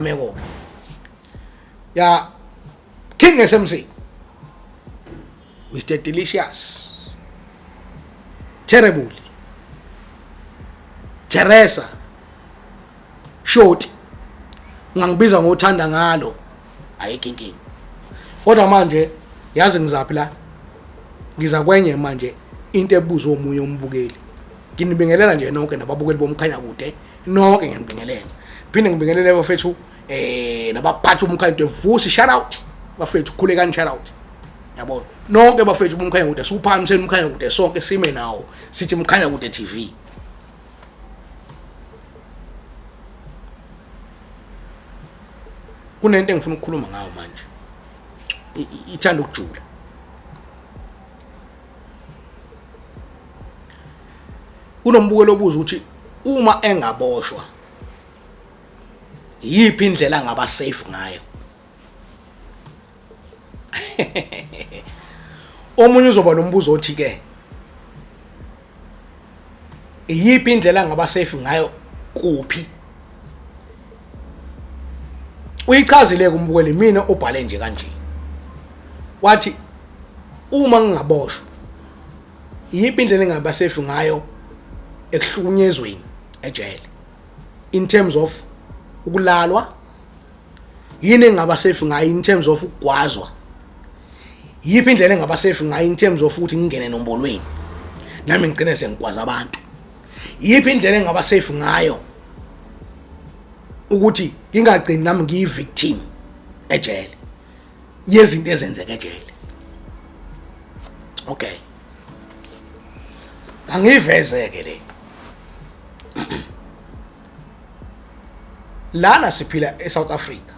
Meko ya King SMC, Mr Delicious, Terrible Teresa, Short, ungangibiza ngothanda ngalo, ayikho inkinga. Kodwa manje yazi ngizaphi la, ngiza kwenye manje into ebuzwa omunye umbukeli. Nginibingelela nje nonke nababukeli bomkhanya kude nonke, ngiyanibingelela, phinde ngibingelele bafethu nabaphathi umkhanya kude. Vusi, shout out bafethu, khulekani, shout out. Yabona nonke bafethu bomkhanya kude, siwuphakamiseni umkhanya kude sonke, sime nawo sithi Mkhanya Kude TV. Kunento engifuna ukukhuluma ngayo manje, ithanda ukujula. Kunombukelo obuza ukuthi uma engaboshwa yiphi indlela angaba safe ngayo. Omunye uzoba nombuzo othi ke iyiphi indlela angaba safe ngayo kuphi. Uyichazile kumbukeli mina obhale nje kanje, wathi uma ngingaboshwa iyiphi indlela engaba safe ngayo ekuhlukunyezweni ejele in terms of ukulalwa, yini engaba safe ngayo in terms of ukugwazwa, yiphi indlela engaba safe ngayo in terms of ukuthi ngingene nombolweni nami ngigcine sengigwaza abantu, yiphi indlela engaba safe ngayo ukuthi ngingagcini nami ngiyi-victim ejele yezinto ezenzeka ejele. Okay, angiyiveze-ke le. Lana siphila eSouth Africa,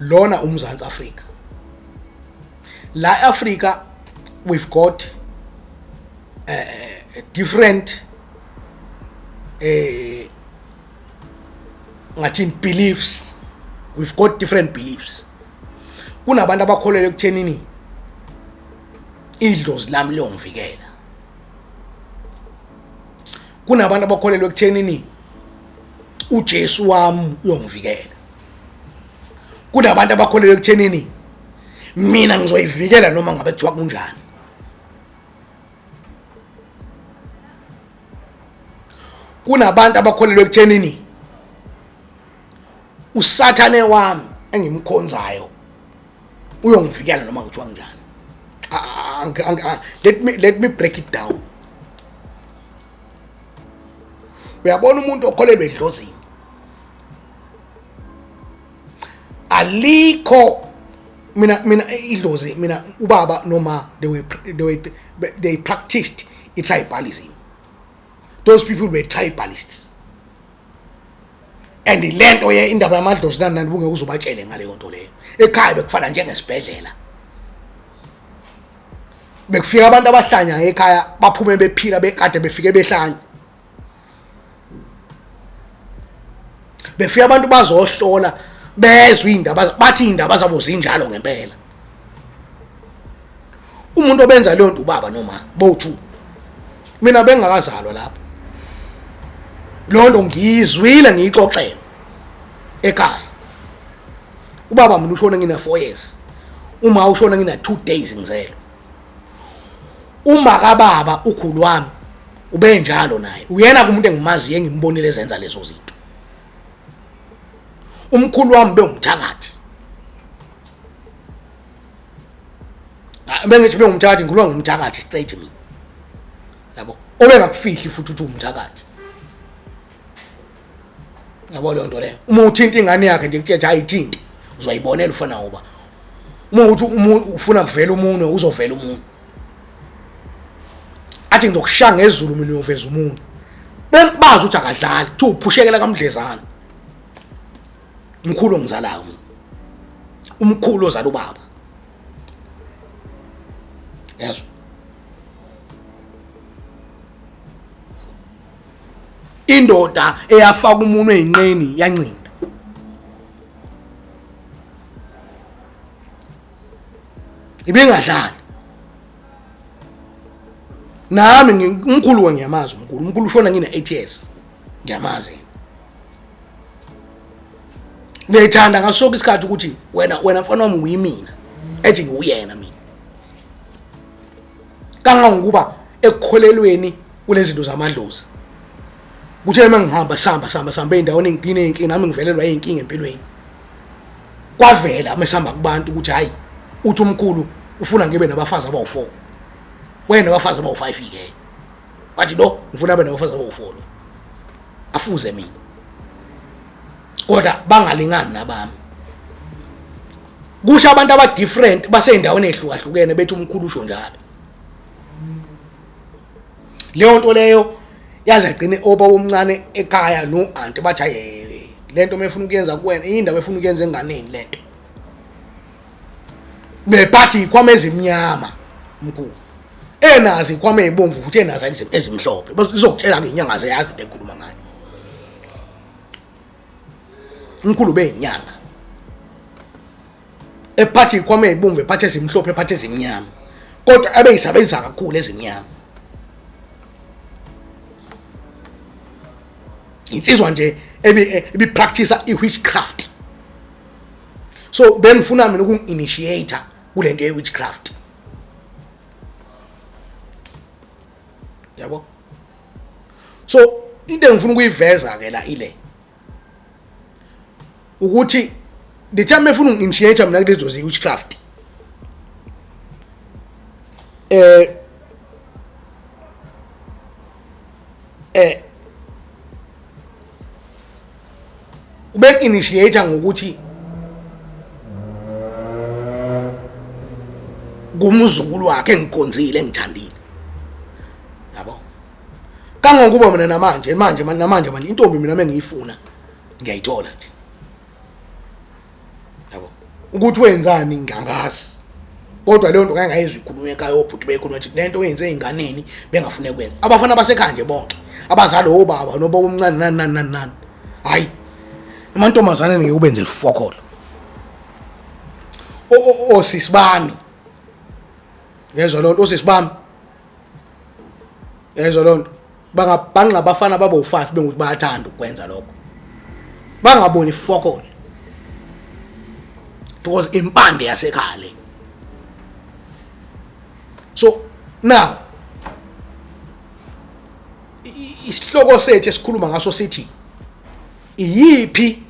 lona uMzansi Afrika. La Africa we've got different ngathini beliefs, we've got different beliefs. Kunabantu abakholelwa ekuthenini idlozi lami liyongivikela, kunabantu abakholelwa ekuthenini uJesu wami uyongivikela, kunabantu abakholelwa ekuthenini mina ngizoyivikela noma ngabe kuthiwa kunjani. Kunabantu abakholelwa ekuthenini usathane wami engimkhonzayo uyongivikela noma kuthiwa kunjani. Let me break it down. Uyabona umuntu okholelwa edlozini, alikho mina idlozi, mina ubaba noma they practiced i-tribalism. Those people were tribalists and lento ye indaba yamadlozi nani nani bungeke uzobatshele ngaleyo nto leyo. Ekhaya bekufana njengesibhedlela, bekufika abantu abahlanya ekhaya baphume bephila, bekade befike behlanya, befika abantu bazohlola bezwe indaba, bathi indaba zabo zinjalo ngempela. Umuntu obenza leyo nto ubaba noma bowu-two, mina bengakazalwa lapho. Leyo nto ngiyizwile ngiyixoxela ekhaya. Ubaba mina ushone ngina 4 years, uma ushona ngina 2 days ngizelwe. Uma kababa ukhulu wami ubenjalo naye, uyena kumuntu engimaziyo engimbonile ezenza lezo zinto. Umkhulu wami bewumthakathi, bengithi bewumthakathi, ngikhuluma ngomthakathi straight mina, yabo, obengakufihli futhi uthi umthakathi, yabo leyo nto leyo. Uma uthinta ingane yakhe nje kutshela ayithinti, uzoyibonela ufana ngoba uma uthi ufuna kuvela umunwe uzovela umunwe, athi ngizokushaya ngezulu mina uyoveza umunwe. Bazi ukuthi akadlali, kuthiwa uphushekela kamdlezana. Umkhulu ongizalayo mina, umkhulu ozala ubaba, yezwa indoda eyafaka umunwe eyinqeni yancinda. Ibingadlali nami umkhulu ngiyamazi umkhulu, umkhulu ushona ngina 8 years, ngiyamazi. Ngiyayithanda ngaso sonke isikhathi ukuthi wena wena mfana wami uyimina ethi ngiwuyena mina. Kangangokuba ekukholelweni kulezinto zamadlozi. Kuthe uma ngihamba sihamba sihamba sihamba ey'ndaweni nginey'nkinga nami ngivelelwa iy'nkinga empilweni. Kwavela mesihamba kubantu ukuthi hhayi uthi umkhulu ufuna ngibe nabafazi abawu-4. Wena nabafazi abawu-5 ke. Wathi lo ngifuna abe nabafazi abawu-4 lo. Afuze mina. Kodwa bangalingani nabami. Kusho abantu aba different basey'ndaweni ey'hlukahlukene bethi umkhulu usho njalo. Leyo nto leyo yaze yagcine obaba omncane ekhaya no-anti bathi hayi le nto mefuna ukuyenza kuwena indaba efuna ukuyenza enganeni le nto. Bephatha iy'khwama ezimnyama mkhulu. Enazo iy'khwama ey'bomvu futhi enazo ezimhlophe. Izokutshela-ke inyanga zeyazi into ekhuluma ngayo. Umkhulu beyinyanga. Ephatha iy'khwama ey'bomvu, ephatha ezimhlophe, ephatha ezimnyama. Kodwa abeyisebenzisa kakhulu ezimnyama. Insizwa nje ebi practice i-witchcraft. So bengifuna mina ukungi-initiate kule nto ye-witchcraft. Yabo? So into engifuna ukuyiveza ke la ile ukuthi the time efuna ungi-initiate mina kulezo zi-witchcraft eh eh ube initiate ngokuthi kumuzukulu wakhe engikhonzile engithandile yabo. Kangangokuba mina namanje manje namanje manje intombi mina mengiyifuna ngiyayithola nje yabo. Ukuthi wenzani ngiyangazi, kodwa leyo nto ngeke ngayizwa ikhulunywa ekhaya, obhuti bekhuluma nje lento oyenze ey'nganeni bengafune kwenza abafana basekhaya nje bonke abazali obaba nobaba omncane nani nani nani nani. Hhayi amantombazane ngeke ubenze lifokholo. Osisi bami ngezwa lonto, osisi bami yezwa lonto, bangabhanqa abafana babe u5 bengukuthi bayathanda ukwenza lokho, bangaboni ifokolo because impande yasekhaya le. So now isihloko sethu esikhuluma ngaso sithi iyiphi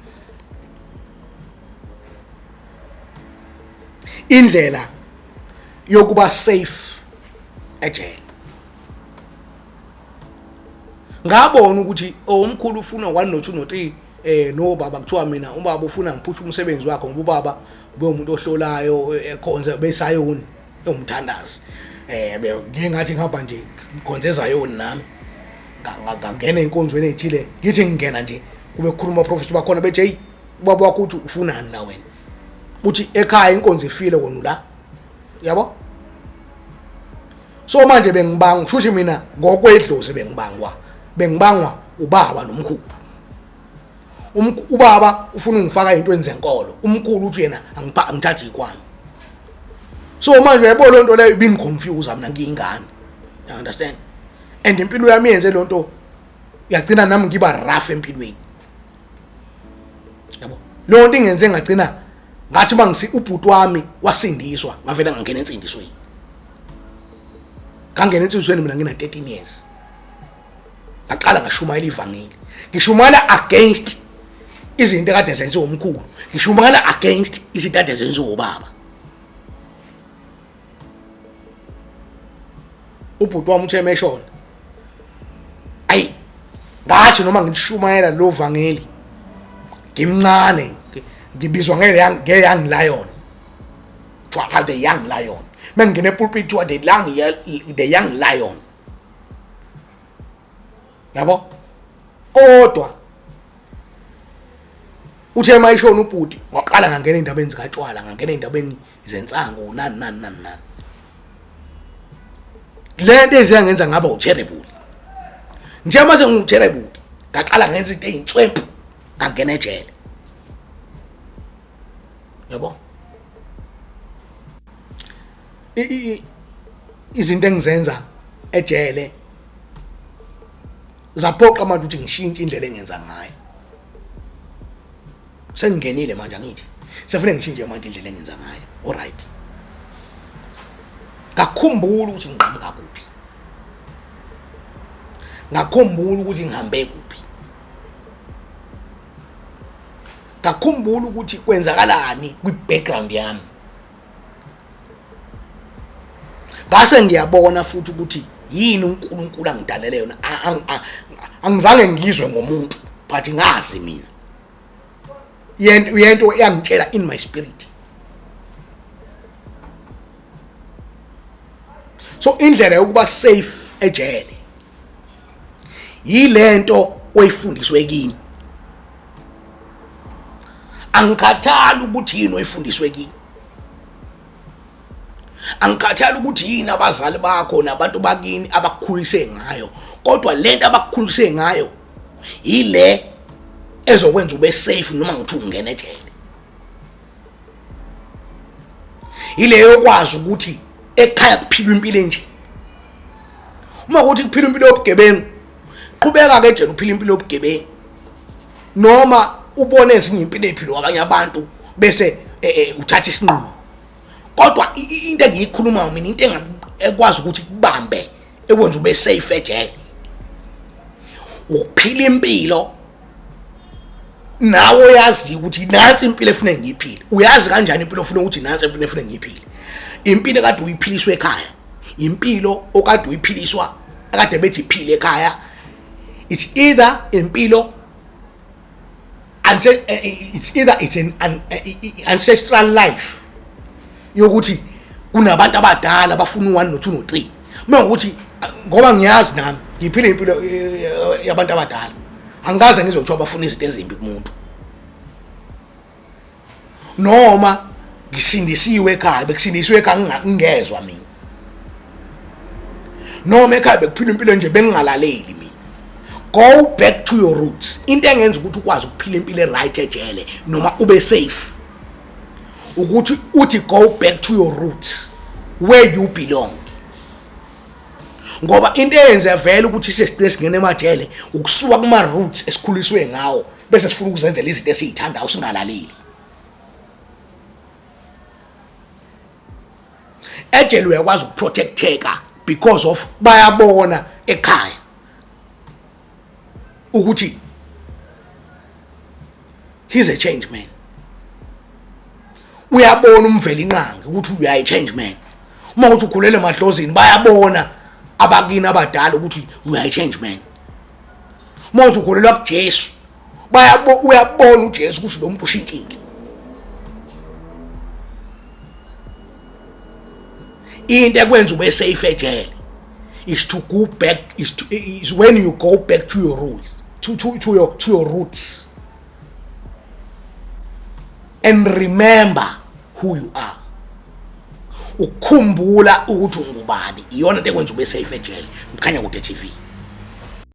indlela yokuba safe ejele. Ngabona ukuthi omkhulu ufuna 1 no 2 no 3 no baba kuthiwa mina ubaba ufuna ngiphushe umsebenzi wakhe ngoba ubaba ube umuntu ohlolayo ekhonze besayoni ewumthandazi. Ngingathi ngihamba nje ngikhonze ezayoni nami ngangena enkonzweni ethile, ngithi ngingena nje kube kukhuluma prophet bakhona bethi hey ubaba wakho uthi ufunani la wena, uthi ekhaya inkonzo ifile kona la yabo. So manje bengibanga kusho mina ngokwedlozi bengibangwa ubaba nomkhulu. Ubaba ufuna ungifaka ezintweni zenkolo, umkhulu uthi yena angithathi ikwami. So manje uyayibona le nto leyo ibingiconfuse mina ngiyingane, you understand? And impilo yami yenze le nto yagcina nami ngiba rough empilweni yabo. Leyo nto ingenze ngagcina ngathi mangisi ubhuti wami wasindiswa, ngavela ngangena ensindisweni. Ngangena ensindisweni mina ngina 13 years, ngaqala ngashumayela ivangeli, ngishumayela against izinto ekade zenziwa umkhulu, ngishumayela against izinto ekade zenziwa ubaba. Ubhuti wami uthe meshona, ayi ngathi noma ngishumayela lo vangeli ngimncane, ngibizwa nge young lion, kuthiwa the young lion. Mengingena epulpit kuthiwa the young lion yabo. Kodwa uthe mayishona ubhuti waqala ngangena endabeni zikatshwala, ngangena endabeni zensangu nani nani nani nani. Le nto eziyangenza ngaba uterrible nje. Mase ngiwuterrible ngaqala ngenza into eyinswempu, ngangena ejele yabo. Izinto engizenza ejele zaphoqa manje ukuthi ngishintshe indlela engenza ngayo. Sengingenile manje, angithi sefune ngishintshe manje indlela engenza ngayo. Alright, ngakhumbula ukuthi ngiqhamuka kuphi, ngakhumbula ukuthi ngihambe kuphi, ngakhumbula ukuthi kwenzakalani kwi-background yami. Ngase ngiyabona futhi ukuthi yini uNkulunkulu angidalele yona. Angizange ngizwe ngomuntu, but ngazi mina yento eyangitshela in my spirit. So indlela yokuba safe ejele yilento oyifundiswe kini. Angikhathali ukuthi yini oyifundiswe kini, angikhathali ukuthi yini abazali bakho nabantu bakini abakukhulise ngayo, kodwa lento abakukhulise ngayo yile ezokwenza ube safe noma ngithi ungena ejele. Ile yokwazi ukuthi ekhaya kuphilwa impilo enje. Uma kuthi kuphila impilo yobugebengu, qhubeka ke ejele uphila impilo yobugebengu, noma ubone ezinye impilo eziphilwa abanye abantu bese uthatha isinqumo. Kodwa into engiyikhulumayo mina, into ekwazi ukuthi kubambe ekwenza ube safe ejele, ukuphila impilo nawe oyazi ukuthi nansi impilo efuna ngiyiphile. Uyazi kanjani impilo ofuna ukuthi nansi impilo efuna ngiyiphile? Impilo kade uyiphiliswa ekhaya, impilo okade uyiphiliswa akade bethi iphile ekhaya. It's either impilo, it's either it's an ancestral life yokuthi kunabantu abadala bafuna u1 no2 no3. Mawukuthi ngoba ngiyazi nami ngiphila impilo yabantu abadala, angikaze ngizothiwa bafuna izinto ezimbi kumuntu, noma ngisindisiwe ekhaya, bekusindisiwe ekhaya ngingezwa mina, noma ekhaya bekuphila impilo nje bengingalaleli mina. Go back to your roots. Into engenza ukuthi ukwazi ukuphila impilo e-right ejele noma ube safe ukuthi uthi go back to your roots where you belong. Ngoba into eyenza vele ukuthi sesigcine singene emajele ukusuka kuma roots esikhuliswe ngawo, bese sifuna ukuzenzela izinto esizithandayo singalaleli. Ejele uyakwazi ukuprotecteka because of bayabona ekhaya ukuthi he's a change man. Uyabona umveli inqangi ukuthi uyayi change man. Uma uthi ukhulele emadlozini, bayabona abakini abadala ukuthi uyayi change man. Uma uthi ukholelwa kuJesu, bayabo uyabona uJesu ukuthi lo muntu ushintshile. Into ekwenza ube safe ejele is to go back, is when you go back to your roots, to your roots and remember who you are. Ukukhumbula ukuthi ungubani iyona into ekwenza ube safe ejele. Mkhanya Kude TV.